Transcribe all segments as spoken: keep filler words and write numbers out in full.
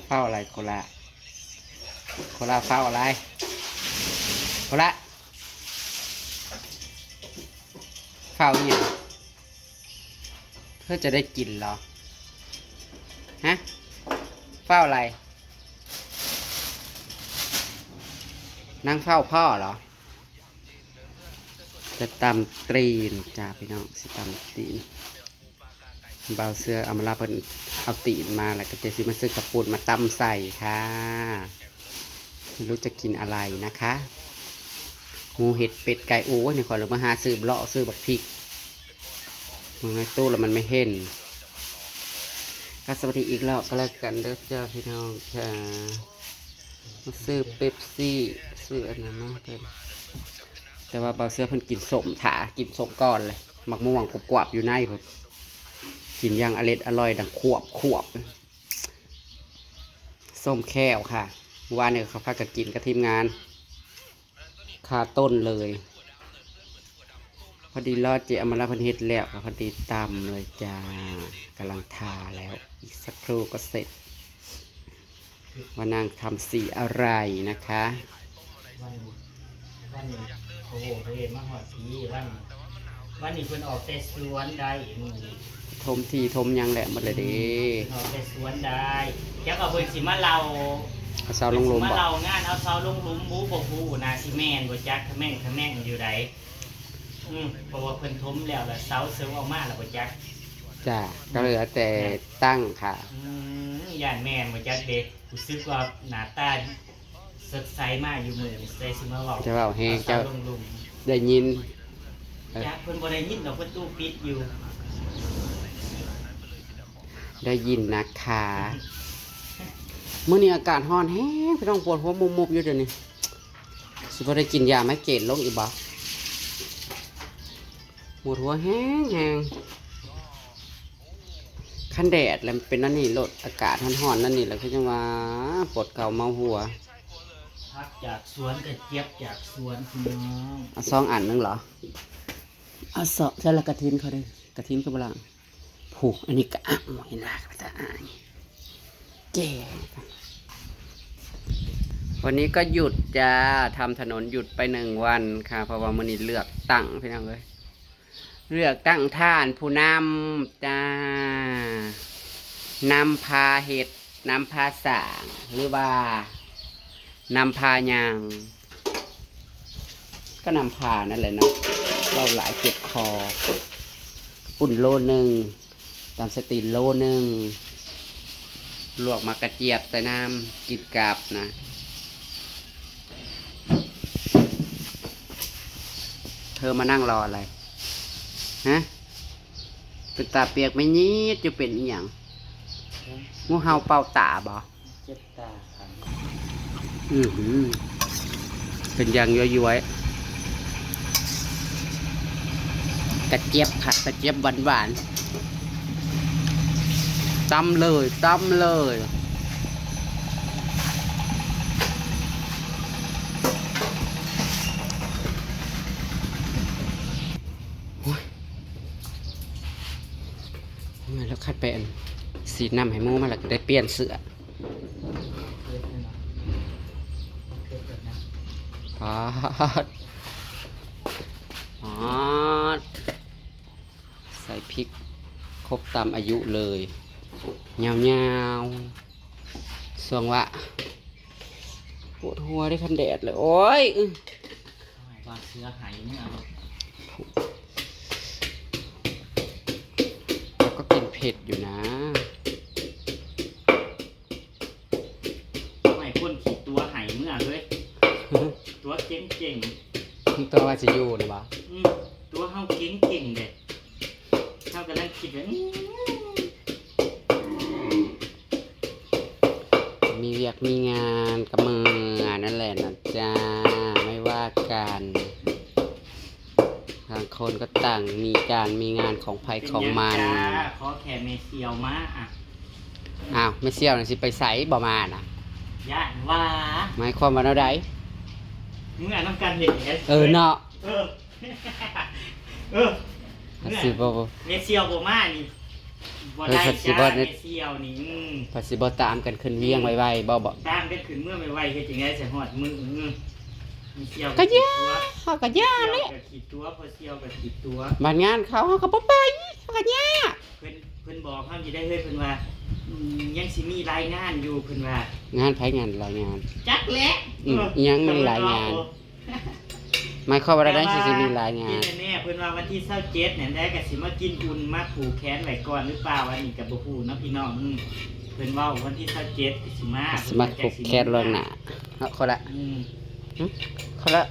เฝ้าอะไรโคละ โคละเฝ้าอะไร โคละ เฝ้าเนี่ยง เพื่อจะได้กินเหรอ ฮะ เฝ้าอะไร นั่งเฝ้าพ่อเหรอ จะตำตีนจ้าพี่น้อง สิตำตีน บ่าวเสือเอามาลาเพิ่นเอาตีนมา แล้วก็จะสิมาซื้อข้าวปุ้นมาตำใส่ค่ะ ไม่รู้จะกินอะไรนะคะ หมูเห็ดเป็ดไก่ โอ้ย นี่ขอเลยมาหาซื้อเลาะซื้อบักพริก มันในตู้แล้วมันไม่เห็น ก็สวัสดีอีกรอบก็แล้วกันเด้อจ้าพี่น้องค่ะ มาซื้อเป๊ปซี่ ซื้ออันนั้นมาเพิ่น แต่ว่าบ่าวเสือเพิ่นกินส้มถา กินส้มก่อนเลย หมากม่วงกรอบๆอยู่ในเพิ่น กินอย่างอร็ดอร่อยดังขวบขวบ ส้มแค้วค่ะ ว่าเนี่ยเขาพากันกินกับทีมงาน คาต้นเลย พอดีรอดเจอมาแล้วเพิ่นเฮ็ดแล้วก็พอดีตำเลยจ้า กำลังทาแล้ว อีกสักครู่ก็เสร็จ ว่านางทำสีอะไรนะคะ วันวันนี้โอ้โหเพิ่นมาหอดพีวันวันนี้เพิ่นออกแต่สวนได้มื้อนี้ ทมที่ทมยังแหละหมดเลยเด้ เพิ่นออกแต่สวนได้จักเอาเพิ่นสิมาเล่า เอาเสาลงหลุม เพิ่นสิมา บ่ เล่างานเอาเสาลงหลุมบูบ่ฮู้นาสิแม่นบ่จักขะแม่งขะแม่งอยู่ใด อืมเพราะว่าเพิ่นถมแล้วล่ะเสาเสริมออกมาแล้วบ่จัก จ้า ก็เหลือแต่ตั้งค่ะ อืมย่านแม่นบ่จักเด้รู้สึกว่าหน้าตาสดใสมาอยู่มื้อนี้ใส่สิมาเว้า จะเว้าแฮง เจ้า เจ้าลุงลุง ได้ยิน เออ จักเพิ่นบ่ได้ยินดอกประตูปิดอยู่ ได้ยินนะคะ มื้อนี้อากาศร้อนแฮงพี่น้อง ปวดหัวมุบๆอยู่เดี๋ยวนี้ สิบ่ได้กินยาไมเกรนลงอีกบ่ ปวดหัวแฮงแฮง คันแดดแล้วเป็นนั่นนี่โลด อากาศร้อนๆนั่นนี่แหละคือจังว่าปวดเข่าเมาหัว ผักจากสวนกระเจี๊ยบจากสวนพี่น้อง เอาซองอันหนึ่งเหรอ เอาซอง ใส่ละกระถินเขาเด้อ กระถินคือบ่ล่ะ ผูก อันนี้ก็อ่ะ โอ้ย น่าก็จะอาย แก่ วันนี้ก็หยุดจ้า ทำถนนหยุดไปหนึ่งวันค่ะ เพราะว่ามื้อนี้เลือกตั้งพี่น้องเอ้ย เลือกตั้งท่านผู้นำจ้า นำพาเฮ็ด นำพาสร้าง หรือว่านำพาย่าง ก็นำพานั่นแหละเนาะ เว้าหลายเจ็บคอ ปุ้นโลหนึ่ง ตำใส่ตีนโลหนึ่ง ลวกหมากกระเจี๊ยบใส่น้ำ กินกับนะ เธอมานั่งรออะไร ฮะ เป็นตาเปียกไม่ยีด จะเป็นอีหยัง งูเห่าเป่าตาบ่ เจ็บตาครับ อือหือ เป็นอย่างย้อยๆ กระเจี๊ยบค่ะ กระเจี๊ยบหวานๆ ตำเลย ตำเลย โอ้ย เมื่อยแล้ว คัดไปอัน สีดน้ำให้หมูมาแล้วก็ได้เปลี่ยนเสื้อ เผ็ดเลยนะ เผ็ดเลยนะ ปาด ปาด ใส่พริกครบตามอายุเลย ยาวๆ ส่วงวะ ปวดหัวได้คันแดดเลย โอ้ย อื้อ เอาให้บ่าวเสือหายเนี่ยเอา เราก็กินเผ็ดอยู่นะ เอาให้คนขี้ตัวหายเมื่อเลย ตัวเก่งๆ ตัวว่าสิอยู่นะบ่ อืม ตัวเฮาเก่งๆเด้ เฮากำลังคิดว่า อืม มีเวียกมีงานก็เมือนั่นแหละนะจ้า ไม่ว่ากัน ต่างคนก็ต่างมีการมีงานของไผของมัน เป็นหยังจ้า ขอแค่แม่เสี่ยวมาอะ อ้าว แม่เสี่ยวน่ะสิไปไสบ่มาน่ะ ย่านว่า หมายความว่าแนวใด เมื่อนำกันนี่แหละ เออเนาะ เออ เออ เมื่อ สิบ่ แม่เสี่ยวบ่มานี่ บ่ได้ เออ ผัดสิบ่ จ้า ได้ แม่เสี่ยวนี่ อืม ผัดสิบ่ตามกันขึ้นเวียงไวๆ บ่ บ่ ตามกันขึ้นเมืองไวๆ เฮ็ดจั่งใด๋สิฮอดมื้อ อืม แม่เสี่ยว ก็ย่า ก็ย่า แม่เสี่ยว แหละ ก็ขี้ตั๋ว พ่อเสี่ยวก็ขี้ตั๋ว บัดงานเขา เขาก็บ่ไป เขาก็ย่า เพิ่น เพิ่นบอกเฮาอยู่ได้เฮ้ย เพิ่นว่า อืม ยังสิมีรายงานอยู่ เพิ่นว่า งานไผ งานรายงาน จักแหละ อืม เออ อิหยังมันรายงาน เพิ่นว่า หมายความว่าอะไร แต่ว่า สิ สิมีรายงาน ที่แน่ๆ เพิ่นว่าวันที่ซาวเจ็ดเนี่ย ได้ก็สิมากินอุ่น มาผูกแขนไว้ก่อนหรือเปล่า อันนี้ก็บ่ฮู้เนาะพี่น้อง อืม เพิ่นเว้าวันที่ซาวเจ็ดก็สิมา สิมาผูกแขนล่วงหน้า เนาะ คนละ อืม หึ คนละ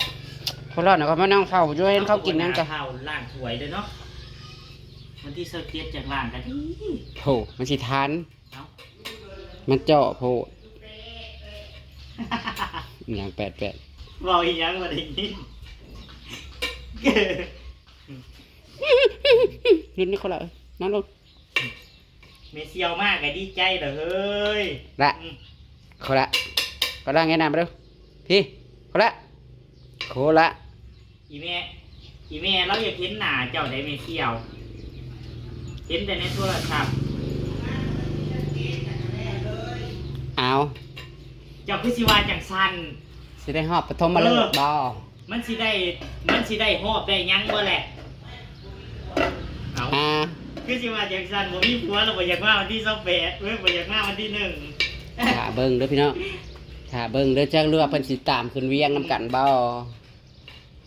คนละน่ะ ก็มานั่งเฝ้าอยู่ เห็นเขากินหยังก็ ข้าวล้างถ้วยเด้อเนาะ วันที่ซาวเจ็ดจั่งล้างก็ดี โห มันสิทัน เอ้า มันเจาะโพด อหย่างแปดแปด เว้าอีหยังบ่ได้ยิน ยืนนี่คนละ เอ้ย นั่งลง แม่เสี่ยวมาก็ดีใจแล้วเฮ้ย ละ อืม คนละ ก็ล่างแง่น้ำมาดู พี่ คนละ คนละ อีแม่ อีแม่ลาวอยากเห็นหน้าเจ้าได้แม่เสี่ยว เห็นแต่ในโทรศัพท์ เอา เจ้าคือสิว่าจั่งซั่น สิได้ฮอดปฐมฤกษ์ เออ บ่ มันสิได้ มันสิได้ฮอดได้หยังบ่แหละ เอา อ่า คือสิว่าจั่งซั่น บ่มีผัวแล้วบ่อยากมาวันที่ซาวแปด เอ้ย บ่อยากมาวันที่หนึ่ง ถ้าเบิ่งเด้อพี่น้อง ถ้าเบิ่งเด้อ จักหรือว่าเพิ่นสิตามขึ้นเวียงนำกันบ่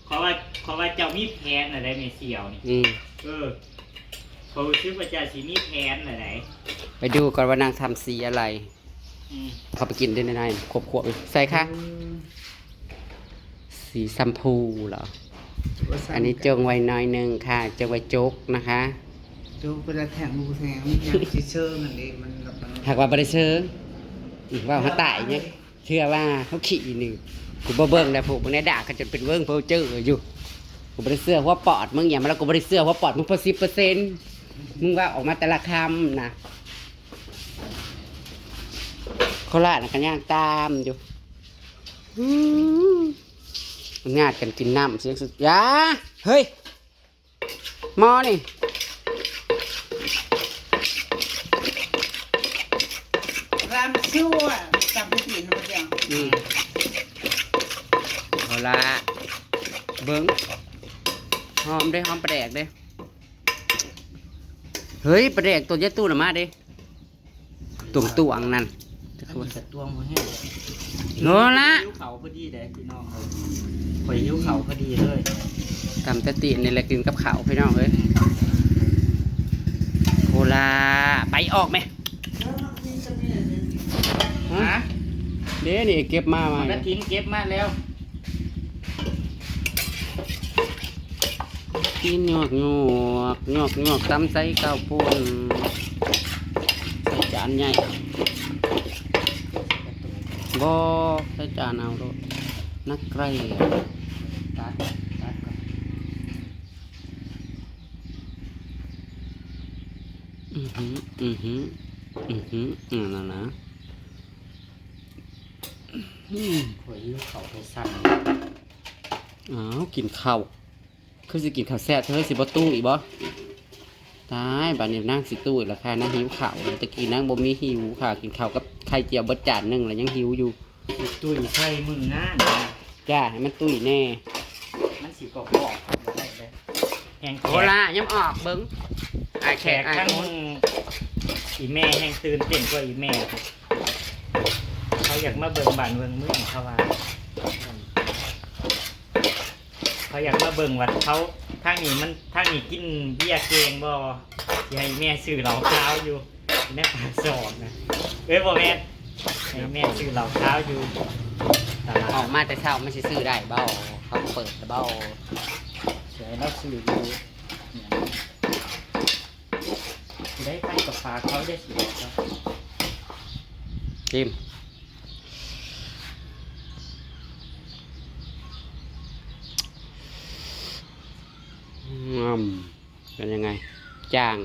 เพราะว่า เพราะว่าเจ้ามีแผนอะไรแม่เสี่ยวนี่ อืม เออ เขาคิดว่าเจ้าสิมีแผนอะไร ไปดูก่อนว่านางทำสีอะไร อืม เขาไปกินได้ในๆ ขวบๆ ใส่ค่ะ อืม สีชมพูเหรอ ว่าซ้ำ อันนี้จงไว้น้อยหนึ่งค่ะ จงไว้จกนะคะ จกไปละแถงหมู่แถง มันยังสิเชิงอันนี้ มันแบบมัน หากว่าบ่ได้เชิง อืม ว่าเขาตายเนี่ย เชื่อว่าเขาขี้นี่ กูบ่เบิ่งแล้ว พวกมึงได้ด่ากันจนเป็นเวิ้งเพ้อเจ้ออยู่ กูบ่ได้เชื่อหัวปอดมึง อย่างมาแล้ว กูบ่ได้เชื่อหัวปอดมึงพอสิบเปอร์เซ็นต์ มึงว่าออกมาแต่ละคำนะ โคราชน่ะก็ย่างตามอยู่ อืม ญาติกันกินน้ำเสียงสุด อย่า เฮ้ย หม้อนี่ รำชั่ว จำผิดนะเมื่อกี้ อืม เอาละ เบิ่ง หอมเด้ หอมปลาแดกเด้ เฮ้ย ปลาแดกตัวยายตู้น่ะมาเด้ ตวงๆ นั่น อันนี้ก็ตวงบ่แห้ง โลละ หิวข้าวพอดีเด้พี่น้องเอ้ย ข่อยหิวข้าวพอดีเลย ตำแต่ตีนนี่แหละกินกับข้าวพี่น้องเอ้ย โคลา ไปออกไหม ฮะ เด้นี่เก็บมาใหม่ กระถินเก็บมาแล้ว กินหยวกหยวก หยวกหยวก ตำใส่ข้าวปุ้น ใส่จานใหญ่ บ่ ใส่จานเอาโลด นักเกรด ตัด ตัดก่อน อือหือ อือหือ อือหือ อือนั่นนะ อืม ข่อยหิวข้าวไปสั่ง อ้าว กินข้าว คือสิกินข้าวแซ่บเธอสิบ่ตู้อีกบ่ ตาย บัดนี้นางสิตู้อีกแล้วค่ะ นางหิวข้าว ตะกี้นางบ่มีหิวค่ะ กินข้าวกับไข่เจียวเบิดจานหนึ่งแล้วยังหิวอยู่ ตุ้ยใส่มืองาน จ้า ให้มันตุ้ยแน่ มันสิกรอบๆ บ่ได้เด้ แฮงแขก โคลายังออกเบิ่ง อ่า แขก แขก อ่า ทั้ง โอ้ย อีแม่แฮงตื่นเต้นกว่าอีแม่ เขาอยากมาเบิ่งบ้านเบิ่งเมืองเขาว่า เขาอยากมาเบิ่งว่าเขา ทางนี้มัน ทางนี้กินเบียร์เก่งบ่ สิให้แม่ซื้อเหล้าขาวอยู่ ในปากซอกนะ เอ้ย บ่แม่น ให้แม่ซื้อเหล้าขาวอยู่ตลาด ออกมาแต่เช้ามันสิซื้อได้บ่ เขาเปิดบ่ สิให้เราซื้ออยู่ ได้ไปกับปลาเขาได้สิครับ ชิม อืม เป็นยังไง จาง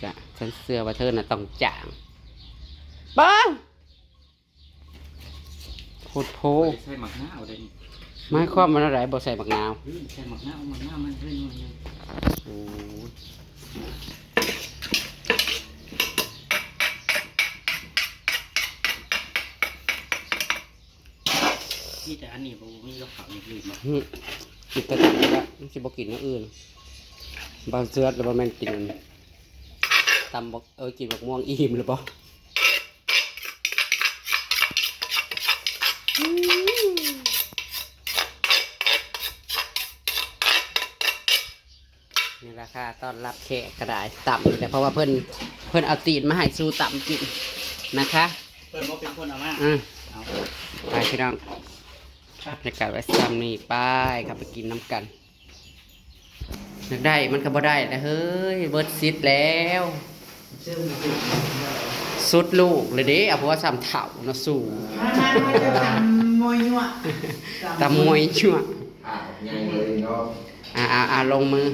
สะ ฉันเชื่อว่าเธอน่ะต้องจาง เบิ่ง โพดโพ บ่ได้ใส่หมากนาวได้นี่ หมายความว่าอะไร บ่ใส่หมากนาว อืม ใส่หมากนาว หมากนาวมันเพิ่นมันเลย โอ้ย มีแต่อันนี้บ่มีกับข้าวอย่างอื่นบ่ อืม กินแต่ตำนี่ละ มันสิบ่กินอย่างอื่น บางเทื่อแล้วบ่แม่นกินตำบัก เออ กินบักม่วงอิ่มหรือบ่ นี่ราคาต้อนรับแขกก็ได้ ตำนี่แหละ เพราะว่าเพิ่น เพิ่นเอาตีนมาให้สู่ตำกินนะคะ เพิ่นบ่เป็นคนเอามา อืม เอา ไปพี่น้อง บรรยากาศไว้ซ้ำนี่ ไปครับ ไปกินน้ำกัน อยากได้มันก็บ่ได้แล้วเฮ้ย เบิดสิทธิ์แล้ว สุดลูกเลยเด้ เอาผัวซ้ำเฒ่าเนาะสู่ มามามาจะตำมวยยั่ว ตำมวยยั่ว อ่ะ ใหญ่เลยเนาะ อ่าอ่าอ่าลงมือ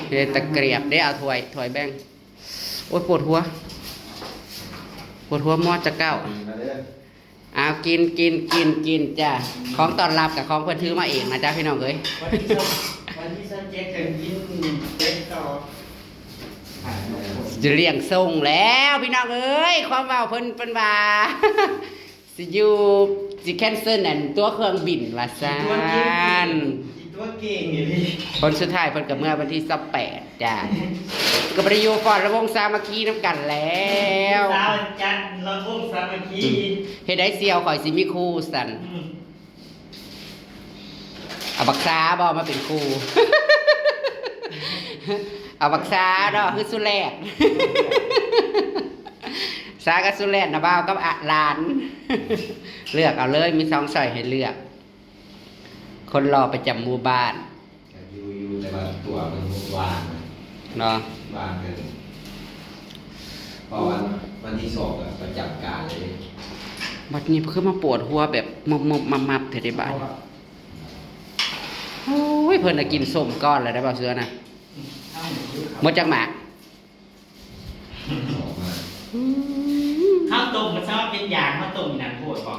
เดี๋ยวตะเกียบ เดี๋ยวเอาถ้วย ถ้วยแบ่ง โอ๊ย ปวดหัว ปวดหัวมอดจะเก้า มาเด้อ เอากิน กิน กิน กินจ้ะ ของต้อนรับกับของเพิ่นถือมาเองนะจ๊ะพี่น้องเอ้ย วันที่สิบ วันที่สิบเจ็ดถึงยี่สิบเจ็ดต่อ จะเลี้ยงส่งแล้วพี่น้องเอ้ย ความเว้าเพิ่น เพิ่นว่า สิอยู่ สิแคนเซิลอันตั๋วเครื่องบินว่าซั่น อีตัวเก่งอยู่นี่ คนสุดท้ายเพิ่นก็เมือวันที่สิบแปดจ้ะ ก็บ่ได้อยู่ฟ้อนระวงสามัคคีนำกันแล้ว สาวจันทร์ระวงสามัคคี อืม เฮ็ดได้เสี่ยวข่อยสิมีครูสั่น อืม เอาบักซาบ่มาเป็นครู เอาบักซาเนาะ คือสุแลด ซากับสุแลดนะ บ่าวกับอะหลาน เลือกเอาเลย มีสองช้อยให้เลือก คนหล่อประจำหมู่บ้าน ก็อยู่ อยู่แต่ว่าตั๋วมันว่างนะ เนาะ ว่างเกิน เพราะวัน วันที่สองก็ประจำการเลย บัดนี้คือมาปวดหัวแบบมับๆๆๆแท้เด้บาด โอ้ย เพิ่นน่ะกินส้มก่อนแล้วได้บ่าวเสือนะ หมดจักหมาก อืม ข้าวต้มมันสามารถเป็นยา ข้าวต้มมีน้ำโทษบ่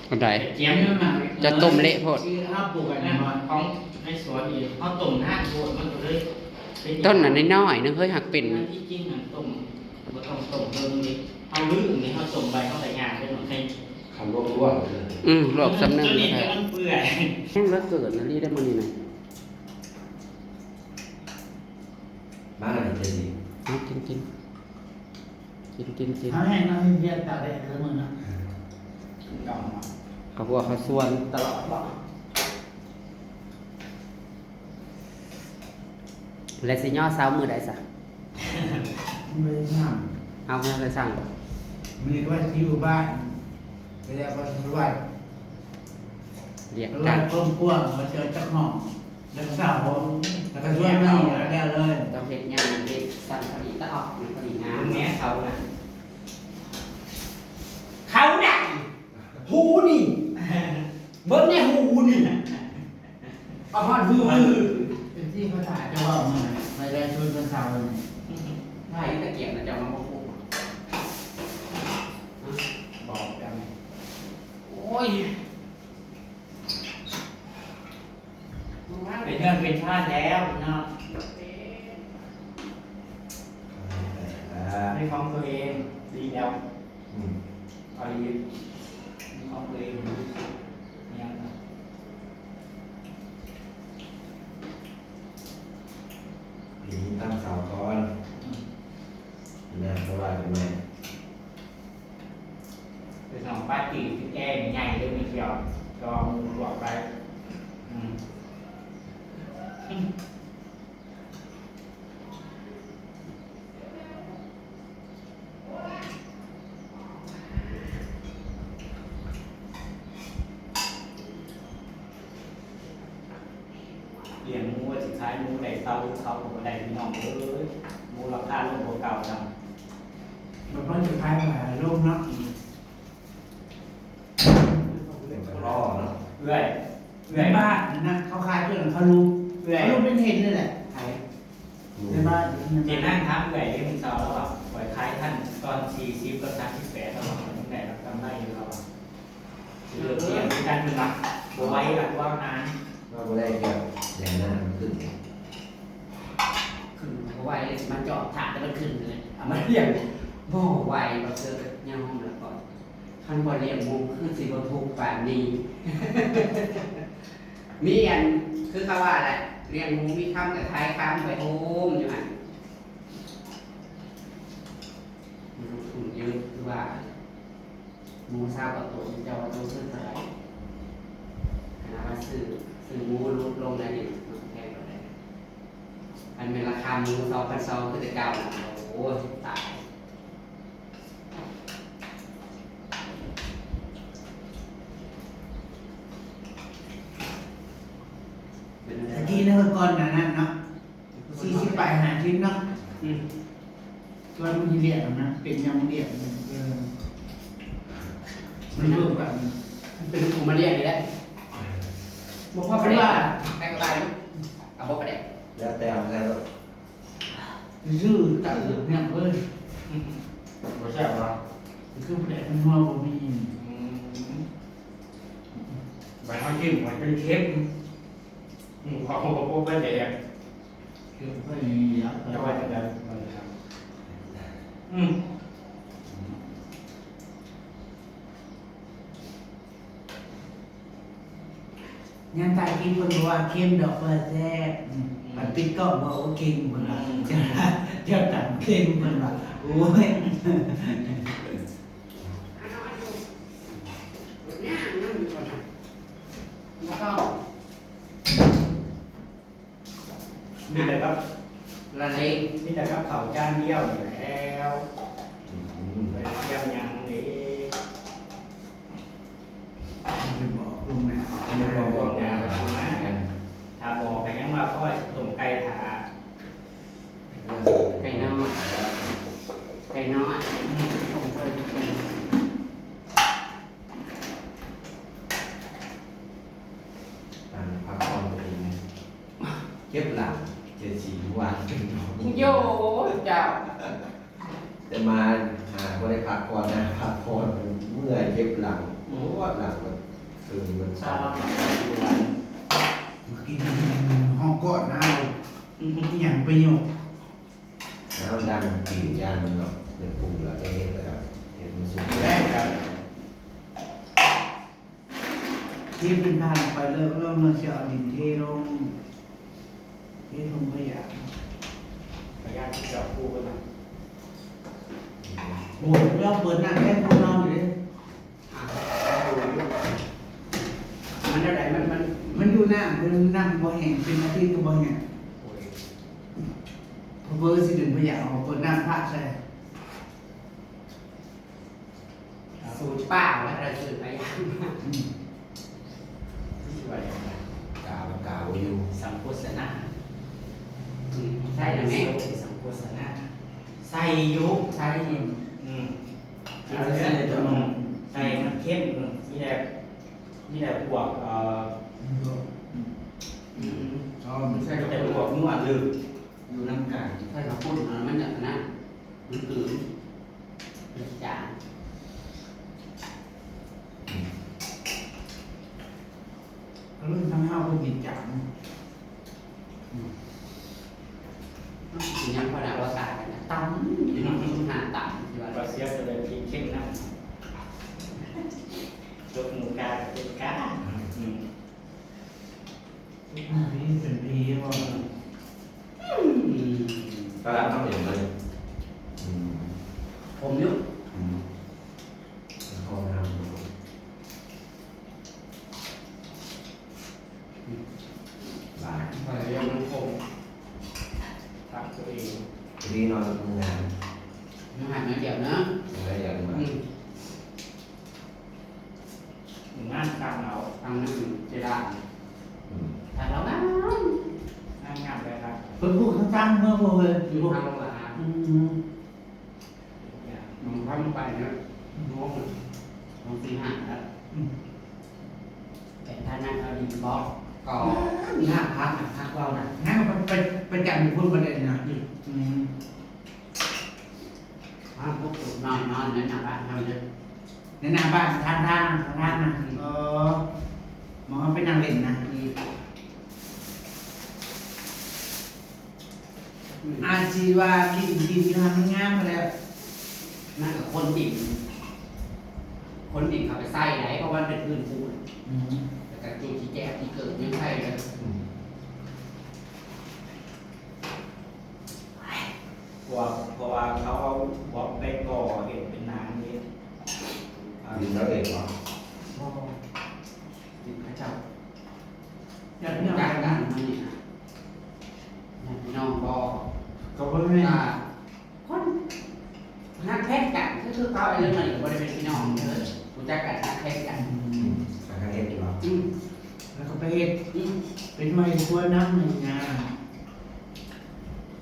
อันใด เจียมมันมา จะต้มเละโพด คือข้าวปลูกอันนั้นมาของในสวนนี่ ข้าวต้มน้ำโทษมันก็เลยเป็นยา ต้นน่ะน้อยๆนึง เฮ้ย หักเป็น ที่จริงมันต้ม บ่ต้องต้มเพิ่มนี่ เอาลืมนี่ ข้าวต้มใบข้าวใบงานเป็นของใคร คำลวกลวกเลย อืม ลวกซ้ำหนึ่ง ตัวนี้ ก็ได้ จะมันเปื่อย แห้งเหลือเกินนะ นี่ได้มื้อนี้นะ มาเลยเจดีย์ เอากินกิน กินกินกิน เอาให้น้องเรียนตากแดดแล้วมึงนะ เขาบอกเขาชวนตลอดว่า และสิย่อเช้ามื้อใดซะ ไม่ได้สั่ง เอาเงินไปสั่ง มีว่าที่อยู่บ้าน ไปแล้วก็สวัสดิ์ เรียก แล้ว กัน ก็กว้างๆมาเจอเจ้าของ แล้วก็สาวผม แล้วก็ชวนมาอีกแล้วเลย ต้องเฮ็ดงานเฮ็ดสั่งพอดีตะออกพอดีงาม แม่เขาน่ะ เขาน่ะ หูนี่ เบิ่งในหูนี่ เอาฮอดหู เป็นที่ภาษาจะว่ามันไม่ได้ชวนกันสาวเลย ไผตะเกียบน่ะจะเอามาบ่คู่ บอกกัน โอ้ย เป็นเงินเป็นชาติแล้วเนาะ เป็นของตัวเอง ดีแล้ว อืม เอาดี เป็นของตัวเอง เนี่ย ปีนี้ตั้งเสาก่อน อืม นะ เพราะว่าเป็นไง ไปส่องปาร์ตี้ที่แอร์ใหญ่ๆเลย มีเดียว จองตัวไป อืม เลี้ยงหมูว่าสิขายหมูได้เต้าเขาก็บ่ได้พี่น้องเอ้ย หมูราคาลงกว่าเก่าซ้ำ มันก็จะขายมาลงเนาะ เป็นพ่อเนาะ เอื้อย เอื้อย ในบ้านนั่นนะ เขาขายเพื่อนเขารู้ เอื้อย เขารู้เป็นเห็นเลยแหละ ขาย ในบ้าน เจนั่งถามเอื้อยเด้ มื้อเช้าแล้วว่า ข้อยขายทันตอนสี่สิบกับสามสิบแปด แล้วว่ามันได้รับกำไรอยู่แล้วว่า สิเลิกเรียนคือกัน เพิ่นว่าบ่ไหวละ ว่านาน ว่าบ่ได้เกี่ยว แรงงานมันขึ้น ขึ้นบ่ไหวเลย สิมาจอบถามแต่มันขึ้นเลย เอามาเลี้ยง บ่ไหว บ่เจอกับยามห้องละก่อน คันบ่เลี้ยงหมูคือสิบ่ทุกข์ปานนี้ มีอัน คือเขาว่าแหละ เลี้ยงหมูมีคำกับขายคำไปโฮมอยู่หั่น มันลงทุนเยอะ คือว่า หมูซาวกว่าตัว เจ้าว่าตัวซื้อเท่าไหร่ ขนาดว่าซื้อ ซื้อหมูลดลงได้นี่ มันแพงกว่าได้ อันเป็นราคาหมูสองพันสอง คือแต่เก่านะ โอ้ย ตาย เป็นอะไร ตะกี้นะ ก่อนหน้านั้นเนาะ สี่สิบปลายห้าสิบเนาะ อืม ส่วนมันสิเรียกนะ เป็นยังเรียกนะ เออ มันเพิ่มกัน เป็นของมาเรียกนี่แหละ บ่พอปลาแดก แป้งละลาย เอาบ่ปลาแดก แล้วแต่เอาแล้ว ซื่อตัดเหลืองเนี่ยเว้ย อืม บ่แซ่บหรอ คือปลาแดกมันนัวบ่มี อืม ใบข้าวจิ้มมันเป็นเค็ม อืม ขอโทษ ขอโทษ ปลาแดก คือปลาแดก จะว่าจังใด อืม ยามถ่ายคลิปเพิ่นบอกว่าเค็มดอก เพิ่นแซ่บ อืม อืม มันปิดกล้องว่า โอ้ เค็ม เพิ่นว่า อืม เจ้า เจ้าตำเค็ม เพิ่นว่า โอ้ย แล้วก็ มีแต่กับ ละเล็ก มีแต่กับข้าวจานเดียวนี่แหล้ว อืม ไปเที่ยวหยังนี่ มันเป็นบ่อกุ้งนะ มันเป็นบ่อกุ้งนะ ถ้าบ่อก็ยังว่าพ่อต้มไก่ถ่า ไก่น้อย ไก่น้อย อืม ต้มไก่ การพักผ่อนตัวเองนะ เก็บหลัง เจ็ดสีวันเป็นดอก โย่ เจ้า แต่มาหาบ่ได้พักผ่อนนะ พักผ่อนเมื่อยเจ็บหลัง อืม ปวดหลังมันตึงมันสั่น กินห้องกอดนะ อืม อีหยังประโยชน์ แล้วดังกินย่างมันเนาะ เป็นปรุงแล้วจะเฮ็ดแล้ว เฮ็ดมันสุก แรกครับ ที่เป็นทางไปเลิกเริ่มมาเสียเอาดินเทลง เทลงขยะ ขยะที่เจาะคู่กันนะ โอ้ย เราเปิดน้ำแค่คนนอนอยู่เลย อ่ะ มันอะไร มัน มัน มันอยู่น้ำ มันน้ำบ่แห้ง เป็นอาทิตย์ก็บ่แห้ง โอ้ย เพราะเบอร์สิดึงขยะออก เปิดน้ำพระใส่ สูตรป้าว่าอะไร สูตรไปย่างมา อืม ที่ว่าอย่างนั้น กาว กาวอยู่ สังโฆษณา อืม ใช่นะแม่ สังโฆษณา ใส่อยู่ ใส่อยู่ อืม ใส่ตัวหนึ่ง ใส่มันเข้ม อืม นี่แหละ นี่แหละพวก เอ่อ อืม อ๋อ มันใส่ แต่พวกนวดลึก อยู่นำกัน ใส่ข้าวปุ้น อ่ะ มันจะนะ มันคือ มันจาง อืม รุ่นทั้งห้าพวกกินจาง อืม มันกินยังพอหนาว่าตายนะ ตำ กินน้ำซุปหาตำ ที่ว่า ปลาเสียบจะได้กินเข้มน้ำ ยกหมูกากับเป็นกา อืม นี่เป็นพีว่า อืม ตลาดต้องเห็นเลย อืม ผมอยู่ อืม ห้องน้ำ หลาย พยายามมันคง รักตัวเอง ทีนี้นอนทำงาน น้ำหายน้อยเดียวนะ น้อยเดียวมา อืม งานสร้างเอา ทางนั้นเจดา อืม ทางเรางาม งามงามเลยครับ เพิ่นพูดข้างๆเมื่อพวกเลย อยู่ทางโรงอาหาร อืม บางครั้งไปเนี่ย น้องอะ น้องสี่ห้าแล้ว อืม แต่ถ้านั่งเอาดีบอก ก็ งามพักนะ พักเรานะ งามมันไป ไปจับอยู่พุ่นประเด็นนะ อืม อืม อ่า พวกนอน นอนในหน้าบ้านเราเนี่ย ในหน้าบ้าน ทางทาง ทางทางนะ อืม เออ หมอไปนั่งเล่นนะ อืม อืม อาชีวากิน กินอยู่ทางมันงามมาแล้ว นั่นกับคนกิน คนดินเขาไปใส่ได้ เพราะว่ามันเป็นพื้นปูน อืม แล้วก็จุดที่แจกที่เกิดยังใส่เลย อืม เพราะว่า เพราะว่าเขาเอาบล็อกไปก่อเห็นเป็นน้ำนี่ ดินเขาเองเหรอ บ่ ดินเขาเจ้า ญาติพี่น้องกัน ญาติพี่น้องบ่ ก็บ่แม่น อ่า คนฮักแพงกัน คือ คือเขาไอ้เรื่องนั้นก็บ่ได้เป็นพี่น้องเด้อ รู้จักกันฮักแพงกัน อืม หาทางเฮ็ดดีกว่า อืม แล้วก็ไปเฮ็ด อืม เป็นหน่วยครัวน้ำหนึ่งงาน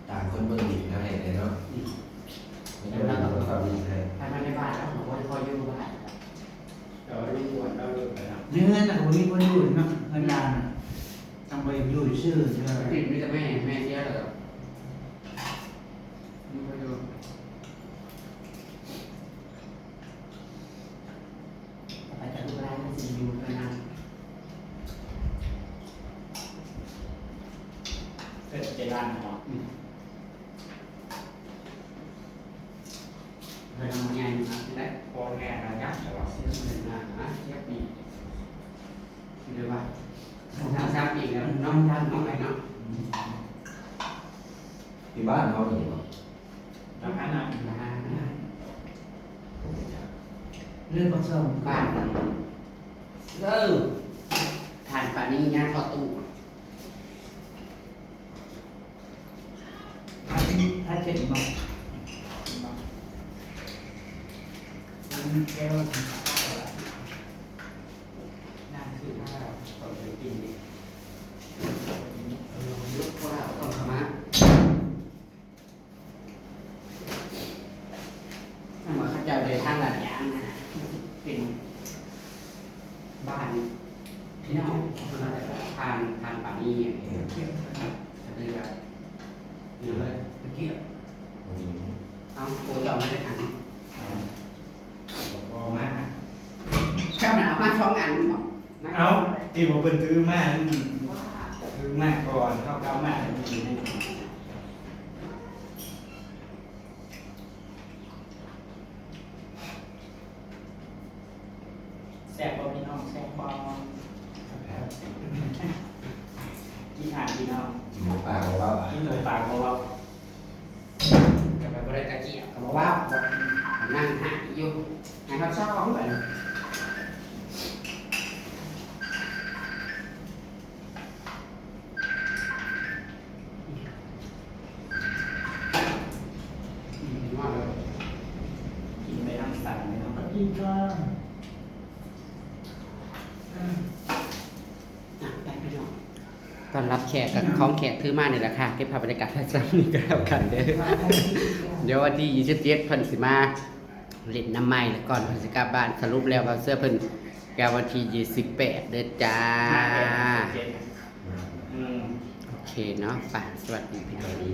ต่างคนเบิ่งดินเขาให้เลยเนาะ อืม ไม่ได้เบิ่งเขาดินให้ ถ้าไม่ได้บ้านแล้วผมก็คอยอยู่บ้าน แต่ว่าลูกบวชแล้วเลิกไปแล้ว ในเฮือนน่ะก็บ่มีคนอยู่เนาะ เฮือนลานน่ะ ต้องไปอยู่ซื่อเด้อ นี่มีแต่แม่ แม่เสียแล้ว มีคนอยู่ ไปกับลูกหลานมันสิอยู่เท่านั้น เกิดเจรันเหรอ อืม เพิ่นเอามาใหญ่มาได้ พ่อแม่เรายักษ์เหรอ เสียเงินมาหาเสียปี หรือว่า สองสาม สามปีแล้วเนาะ ย้ายเนาะ ไปเนาะ อืม ที่บ้านเขานี่บ่ หลังนั้นน่ะ หลังนั้นน่ะ เรื่องผสม บ้าน เออ ทานปานนี้ย่างเข้าตู้ ถ้าเจ็บ ถ้าเจ็บเนาะ มันแก้ว นั่นคือถ้าเราคนไปกินดิ เออ ยกว่าต้องขมา นั่นว่าเขาเจ้าเดินทางลัดยางนะ เป็นบ้านพี่น้อง มาจากทาง ทางปากนี้เนี่ย เออ ก็เลยว่า เดี๋ยวเลย ตะเกียบ อืม เอา โอ้ย เอาไม่ได้ทัน เอา บ่มา เจ้าหน้าเอามาสองอันบอก เอ้า ที่ผมเพิ่นถือมา ถือมาก่อน เขาก็เอามาให้ดีนี่ แซ่บบ่พี่น้อง แซ่บบ่ กินอาหารพี่น้อง กินหมูปากเบาๆ กินหมูปากเบาๆ ก็ไปบ่ได้ตะเกียบ ก็บ่ว่า นั่งหาอยู่ ให้เขาเศร้าเอาไป อืม ว่าแล้ว กินไปนั่งสั่นเลยเนาะ กินก็ อ่ะ ไปพี่น้อง ต้อนรับแขกกับของแขกถือมานี่แหละค่ะ เก็บภาพบรรยากาศไว้ซ้ำนี่ก็แล้วกันเด้อ เดี๋ยววันที่ยี่สิบเจ็ดเพิ่นสิมาเล่นน้ำใหม่แล้วก่อนเพิ่นสิกลับบ้าน สรุปแล้วว่าเสื้อเพิ่นกลับวันที่ยี่สิบแปดเด้อจ้า อืม โอเคเนาะ ไป สวัสดีพี่น้อง สวัสดี